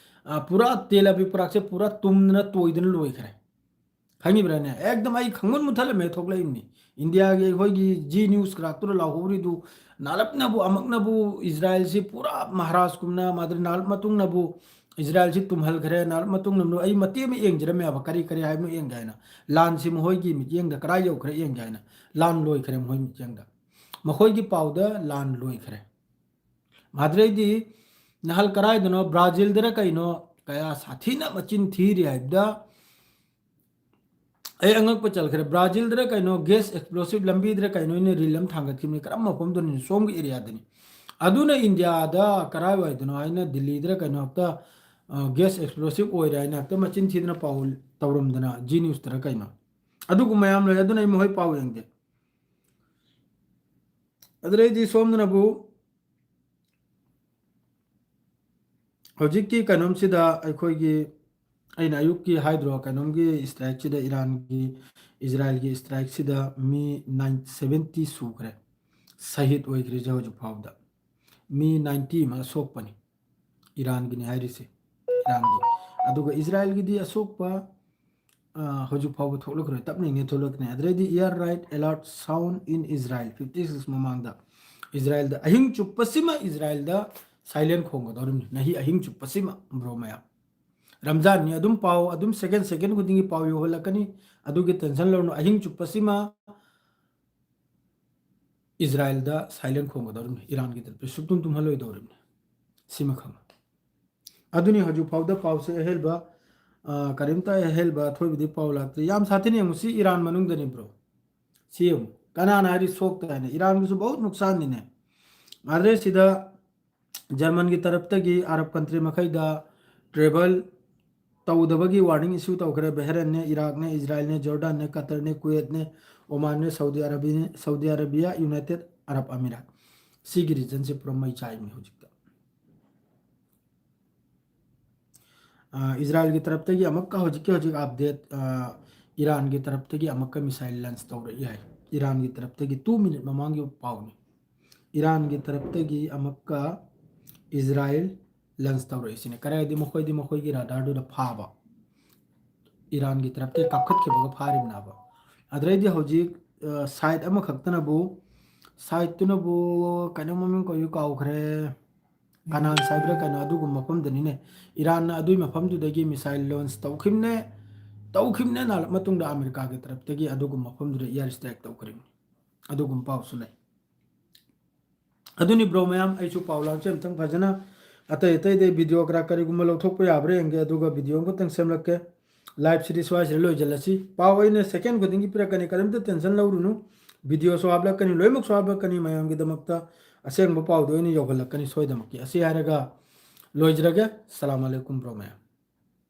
ꯑ, ꯄꯨꯔꯥ ꯇꯦꯜ ꯑꯕꯤꯕ ꯄꯨꯔꯥꯛꯁꯦ ꯄꯨꯔꯥ ꯇꯨꯝꯗꯅ ꯇꯣꯏꯗꯅ ꯂꯣꯏꯈ꯭ꯔꯦ꯫ ꯈꯪꯉꯤꯕ꯭ꯔꯥꯅꯦ? ꯑꯦꯛꯗꯝ ꯑꯩ ꯈꯪꯃꯨꯟ ꯃꯨꯠꯊꯠꯂꯝꯃꯦ, ꯊꯣꯛꯂꯛꯏꯕꯅꯤ꯫ ꯏꯟꯗꯤꯌꯥꯒꯤ ꯑꯩꯈꯣꯏꯒꯤ G news ꯀꯔꯥꯛꯇꯨꯗ ꯂꯥꯎꯍꯧꯔꯤꯗꯨ, ꯅꯥꯔꯞꯅꯕꯨ ꯑꯃꯛꯅꯕꯨ ꯏꯖꯔꯥꯏꯜꯁꯤ ꯄꯨꯔꯥ ꯃꯍꯥꯔꯥꯖꯀꯨꯝꯅ, ꯃꯥꯗ꯭ꯔꯤ ꯅꯥꯔꯞ ꯃꯇꯨꯡꯅꯕꯨ ꯏꯖꯔꯥꯏꯜꯁꯤ ꯇꯨꯝꯍꯜꯈ꯭ꯔꯦ, ꯅꯥꯔꯞ ꯃꯇꯨꯡꯅꯕꯨ ꯑꯩ ꯃꯇꯦꯛ ꯑꯃ ꯌꯦꯡꯖꯔꯝꯃꯦꯕ, ꯀꯔꯤ ꯀꯔꯤ ꯍꯥꯏꯕꯅꯣ ꯌꯦꯡꯒꯦ ꯍꯥꯏꯅ꯫ ꯂꯥꯟꯁꯤ ꯃꯈꯣꯏꯒꯤ ꯃꯤꯠꯌꯦꯡꯗ ꯀꯔꯥꯏ ꯌꯧꯈ꯭ꯔꯦ ꯌꯦꯡꯒꯦ ꯍꯥꯏꯅ꯫ ꯂꯥꯟ ꯂꯣꯏꯈ꯭ꯔꯦ ꯃꯈꯣꯏ ꯃꯤꯠꯌꯦꯡꯗ꯫ ꯃꯈꯣꯏꯒꯤ ꯄꯥꯎꯗ ꯂꯥꯟ ꯂꯣꯏꯈ꯭ꯔꯦ꯫ ꯃꯥꯗ꯭ꯔꯩꯗꯤ ꯅꯍꯥꯟ ꯀꯔꯥꯏꯗꯅꯣ, ꯕ꯭ꯔꯥꯖꯤꯜꯗꯔ ꯀꯩꯅꯣ, ꯀꯌꯥ ꯁꯥꯊꯤꯅ ꯃꯆꯤꯟ ꯊꯤꯔꯤ ꯍꯥꯏꯕꯗ, ꯑꯩ ꯑꯉꯛꯄ ꯆꯠꯈ꯭ꯔꯦ꯫ ꯕ꯭ꯔꯥꯖꯤꯜꯗꯔ ꯀꯩꯅꯣ, ꯒ꯭ꯌꯥꯁ ꯑꯦꯛꯁꯄ꯭ꯂꯣꯁꯤꯞ ꯂꯝꯕꯤꯗꯔ ꯀꯩꯅꯣ ꯑꯩꯅ ꯔꯤꯜ ꯑꯃ ꯊꯥꯡꯒꯠꯈꯤꯕꯅꯤ꯫ ꯀꯔꯝꯕ ꯃꯐꯝꯗꯅꯣ? ꯁꯣꯝꯒꯤ ꯑꯦꯔꯤꯌꯥꯗꯅꯤ꯫ ꯑꯗꯨꯅ ꯏꯟꯗꯤꯌꯥꯗ ꯀꯔꯥꯏꯋꯥꯏꯗꯅꯣ ꯍꯥꯏꯅ, ꯗꯤꯜꯂꯤꯗꯔ ꯀꯩꯅꯣ ꯍꯦꯛꯇ, ꯑ, ꯒ꯭ꯌꯥꯁ ꯑꯦꯛꯁꯄ꯭ꯂꯣꯁꯤꯞ ꯑꯣꯏꯔꯦ ꯍꯥꯏꯅ ꯍꯦꯛꯇ ꯃꯆꯤꯟ ꯊꯤꯗꯅ ꯄꯥꯎ ꯇꯧꯔꯝꯗꯅ, ꯖꯤ ꯅ꯭ꯌꯨꯁꯇꯔ ꯀꯩꯅꯣ꯫ ꯑꯗꯨꯒꯨꯝꯕ ꯃꯌꯥꯝ ꯂꯩ꯫ ꯑꯗꯨꯅ ꯑꯩ ꯃꯈꯣꯏ ꯄꯥꯎ ꯌꯦꯡꯗꯦ꯫ ꯑꯗꯨꯗꯩꯗꯤ ꯁꯣꯝꯗꯅꯕꯨ ꯍꯧꯖꯤꯛꯀꯤ ꯀꯩꯅꯣꯝꯁꯤꯗ ꯑꯩꯈꯣꯏꯒꯤ, ꯑꯩꯅ ꯑꯌꯨꯛꯀꯤ ꯍꯥꯏꯗ꯭ꯔꯣ, ꯀꯩꯅꯣꯝꯒꯤ ꯁ꯭ꯇ꯭ꯔꯥꯏꯛꯁꯤꯗ, ꯏꯔꯥꯟꯒꯤ, ꯏꯖꯔꯥꯏꯜꯒꯤ ꯁ꯭ꯇ꯭ꯔꯥꯏꯛꯁꯤꯗ ꯃꯤ ꯅꯥꯏꯟ, ꯁꯚꯦꯟꯇꯤ ꯁꯨꯈ꯭ꯔꯦ, ꯁꯍꯤꯗ ꯑꯣꯏꯈ꯭ꯔꯤꯁꯦ ꯍꯧꯖꯤꯛ ꯐꯥꯎꯕꯗ꯫ ꯃꯤ ꯅꯥꯏꯟꯇꯤ ꯑꯃ ꯑꯁꯣꯛꯄꯅꯤ ꯏꯔꯥꯟꯒꯤꯅꯤ ꯍꯥꯏꯔꯤꯁꯦ, ꯏꯔꯥꯟꯒꯤ꯫ ꯑꯗꯨꯒ ꯏꯖꯔꯥꯏꯜꯒꯤꯗꯤ ꯑꯁꯣꯛꯄ, ꯑ, ꯍꯧꯖꯤꯛ ꯐꯥꯎꯕ ꯊꯣꯛꯂꯛꯈ꯭ꯔꯦ, ꯇꯞꯅ ꯏꯪꯅ ꯊꯣꯛꯂꯛꯀꯅꯤ꯫ ꯑꯗꯨꯗꯩꯗꯤ air raid alert sound in Israel, fifty six ꯃꯃꯥꯡꯗ ꯏꯖꯔꯥꯏꯜꯗ ꯑꯍꯤꯡ ꯆꯨꯞꯄꯁꯤꯃ ꯏꯖꯔꯥꯏꯜꯗ ꯁꯥꯏꯂꯦꯟ ꯈꯣꯡꯒꯗꯧꯔꯤꯕꯅꯤ꯫ ꯅꯍꯤ ꯑꯍꯤꯡ ꯆꯨꯞꯄꯁꯤꯃ, ꯕ꯭ꯔꯣ ꯃꯌꯥꯝ꯫ ꯔꯝꯖꯥꯟꯅꯤ, ꯑꯗꯨꯝ ꯄꯥꯎ, ꯑꯗꯨꯝ ꯁꯦꯀꯦꯟ, ꯁꯦꯀꯦꯟ ꯈꯨꯗꯤꯡꯒꯤ ꯄꯥꯎ ꯌꯧꯍꯜꯂꯛꯀꯅꯤ꯫ ꯑꯗꯨꯒꯤ ꯇꯦꯟꯁꯟ ꯂꯧꯔꯨꯅꯨ꯫ ꯑꯍꯤꯡ ꯆꯨꯞꯄꯁꯤꯃ ꯏꯖꯔꯥꯏꯜꯗ ꯁꯥꯏꯂꯦꯟ ꯈꯣꯡꯒꯗꯧꯔꯤꯕꯅꯤ, ꯏꯔꯥꯟꯒꯤ ꯇꯔꯞꯇ ꯁꯨꯛꯇꯨꯝ ꯇꯨꯝꯍꯜꯂꯣꯏꯗꯧꯔꯤꯕꯅꯤ꯫ ꯁꯤꯃ ꯈꯪꯉꯨ꯫ ꯑꯗꯨꯅꯤ ꯍꯧꯖꯤꯛ ꯐꯥꯎꯗ ꯄꯥꯎꯁꯦ ꯑꯍꯦꯟꯕ, ꯑ, ꯀꯔꯤꯝꯇ ꯑꯍꯦꯟꯕ ꯑꯊꯣꯏꯕꯗꯤ ꯄꯥꯎ ꯂꯥꯛꯇ꯭ꯔꯤ꯫ ꯌꯥꯝ ꯁꯥꯊꯤꯅ ꯌꯦꯡꯉꯨ, ꯁꯤ ꯏꯔꯥꯟ ꯃꯅꯨꯡꯗꯅꯤ, ꯕ꯭ꯔꯣ꯫ ꯁꯤ ꯌꯦꯡꯉꯨ, ꯀꯅꯥꯅ ꯍꯥꯏꯔꯤ ꯁꯣꯛꯇꯦ ꯍꯥꯏꯅ? ꯏꯔꯥꯟꯒꯤꯁꯨ ꯕꯍꯨꯠ ꯅꯨꯛꯁꯥꯟꯅꯤꯅꯦ꯫ ꯑꯗꯨꯗꯩ ꯁꯤꯗ ꯖꯔꯃꯟꯒꯤ ꯇꯔꯞꯇꯒꯤ ꯑꯔꯕ ꯀꯟꯇ꯭ꯔꯤ ꯃꯈꯩꯗ ꯇ꯭ꯔꯦꯚꯦꯜ ꯇꯧꯗꯕꯒꯤ ꯋꯥꯔꯅꯤꯡ ꯏꯁꯨ ꯇꯧꯈ꯭ꯔꯦ꯫ ꯕꯍꯔꯦꯟꯅꯦ, ꯏꯔꯥꯛꯅꯦ, ꯏꯖꯔꯥꯏꯜꯅꯦ, ꯖꯣꯔꯗꯥꯟꯅꯦ, ꯀꯇꯔꯅꯦ, ꯀꯨꯋꯦꯠꯅꯦ, ꯑꯣꯃꯥꯟꯅꯦ, ꯁꯥꯎꯗꯤ ꯑꯔꯥꯕꯤꯌꯥꯅꯦ, Saudi Arabia, United Arab Emirates. ꯁꯤꯒꯤ ꯔꯤꯖꯟꯁꯦ ꯄꯨꯔꯥ ꯃꯩ ꯆꯥꯏꯕꯅꯤ ꯍꯧꯖꯤꯛꯇ꯫ ꯑ, ꯏꯖꯔꯥꯏꯜꯒꯤ ꯇꯔꯞꯇꯒꯤ ꯑꯃꯨꯛꯀ ꯍꯧꯖꯤꯛꯀꯤ ꯍꯧꯖꯤꯛ ꯑꯞꯗꯦꯠ, ꯑ, ꯏꯔꯥꯟꯒꯤ ꯇꯔꯞꯇꯒꯤ ꯑꯃꯨꯛꯀ ꯃꯤꯁꯥꯏꯜ ꯂꯟꯁ ꯇꯧꯔꯛꯏ ꯍꯥꯏ꯫ ꯏꯔꯥꯟꯒꯤ ꯇꯔꯞꯇꯒꯤ ꯇꯨ ꯃꯤꯅꯤꯠ ꯃꯃꯥꯡꯒꯤ ꯄꯥꯎꯅꯤ꯫ ꯏꯔꯥꯟꯒꯤ ꯇꯔꯞꯇꯒꯤ ꯑꯃꯨꯛꯀ ꯏꯖꯔꯥꯏꯜ ꯂꯟꯁ ꯇꯧꯔꯛꯏꯁꯤꯅꯦ꯫ ꯀꯔꯤ ꯍꯥꯏꯗꯤ ꯃꯈꯣꯏꯗꯤ ꯃꯈꯣꯏꯒꯤ ꯔꯥꯗꯥꯔꯗꯨꯗ ꯐꯥꯕ꯫ ꯏꯔꯥꯟꯒꯤ ꯇꯔꯞꯇꯒꯤ ꯀꯥꯞꯈꯠꯈꯤꯕꯒ ꯐꯥꯔꯤꯕꯅꯦꯕ꯫ ꯑꯗꯨꯗꯩꯗꯤ ꯍꯧꯖꯤꯛ, ꯑ, ꯁꯥꯏꯠ ꯑꯃꯈꯛꯇꯅꯕꯨ, ꯁꯥꯏꯠꯇꯨꯅꯕꯨ ꯀꯩꯅꯣ ꯃꯃꯤꯡ ꯀꯧꯏ ꯀꯥꯎꯈ꯭ꯔꯦ꯫ ꯀꯅꯥꯟ ꯍꯥꯏꯕ꯭ꯔꯥ ꯀꯩꯅꯣ, ꯑꯗꯨꯒꯨꯝꯕ ꯃꯐꯝꯗꯅꯤꯅꯦ꯫ ꯏꯔꯥꯟꯅ ꯑꯗꯨꯒꯤ ꯃꯐꯝꯗꯨꯗꯒꯤ ꯃꯤꯁꯥꯏꯜ ꯂꯣꯟꯁ ꯇꯧꯈꯤꯕꯅꯦ, ꯇꯧꯈꯤꯕꯅꯦ, ꯅꯥꯜꯂ ꯃꯇꯨꯡꯗ ꯑꯃꯦꯔꯤꯀꯥꯒꯤ ꯇꯔꯞꯇꯒꯤ ꯑꯗꯨꯒꯨꯝꯕ ꯃꯐꯝꯗꯨꯗ ꯏꯌꯥꯔ ꯁ꯭ꯇ꯭ꯔꯥꯏꯛ ꯇꯧꯈ꯭ꯔꯤꯕꯅꯤ꯫ ꯑꯗꯨꯒꯨꯝꯕ ꯄꯥꯎꯁꯨ ꯂꯩ꯫ ꯑꯗꯨꯅꯤ bro ꯃꯌꯥꯝ, ꯑꯩꯁꯨ ꯄꯥꯎ ꯂꯥꯛꯁꯦ ꯑꯝꯇꯪ ꯐꯖꯅ ꯑꯇꯩ ꯑꯇꯩꯗꯩ video ꯀꯔꯥ ꯀꯔꯤꯒꯨꯝꯕ ꯂꯧꯊꯣꯛꯄ ꯌꯥꯕ꯭ꯔꯥ ꯌꯦꯡꯒꯦ, ꯑꯗꯨꯒ video ꯑꯃꯈꯛꯇꯪ ꯁꯦꯝꯂꯛꯀꯦ꯫ Live ꯁꯤꯗꯤ ꯁ꯭ꯋꯥꯏꯁꯤꯗ ꯂꯣꯏꯁꯤꯜꯂꯁꯤ꯫ ꯄꯥꯎ ꯑꯩꯅ second ꯈꯨꯗꯤꯡꯒꯤ ꯄꯤꯔꯛꯀꯅꯤ, ꯀꯔꯤꯝꯇ tension ꯂꯧꯔꯨꯅꯨ꯫ Video ꯁꯨ ꯍꯥꯞꯂꯛꯀꯅꯤ, ꯂꯣꯏꯅꯃꯛꯁꯨ ꯍꯥꯞꯂꯛꯀꯅꯤ, ꯃꯌꯥꯝꯒꯤꯗꯃꯛꯇ ꯑꯁꯦꯡꯕ ꯄꯥꯎꯗꯣ ꯑꯩꯅ ꯌꯧꯍꯜꯂꯛꯀꯅꯤ ꯁꯣꯏꯗꯃꯛꯀꯤ꯫ ꯑꯁꯤ ꯍꯥꯏꯔꯒ ꯂꯣꯏꯖꯔꯒꯦ꯫ ꯁꯂꯥꯝ ꯑꯂꯩꯀꯨꯝ bro ꯃꯌꯥꯝ꯫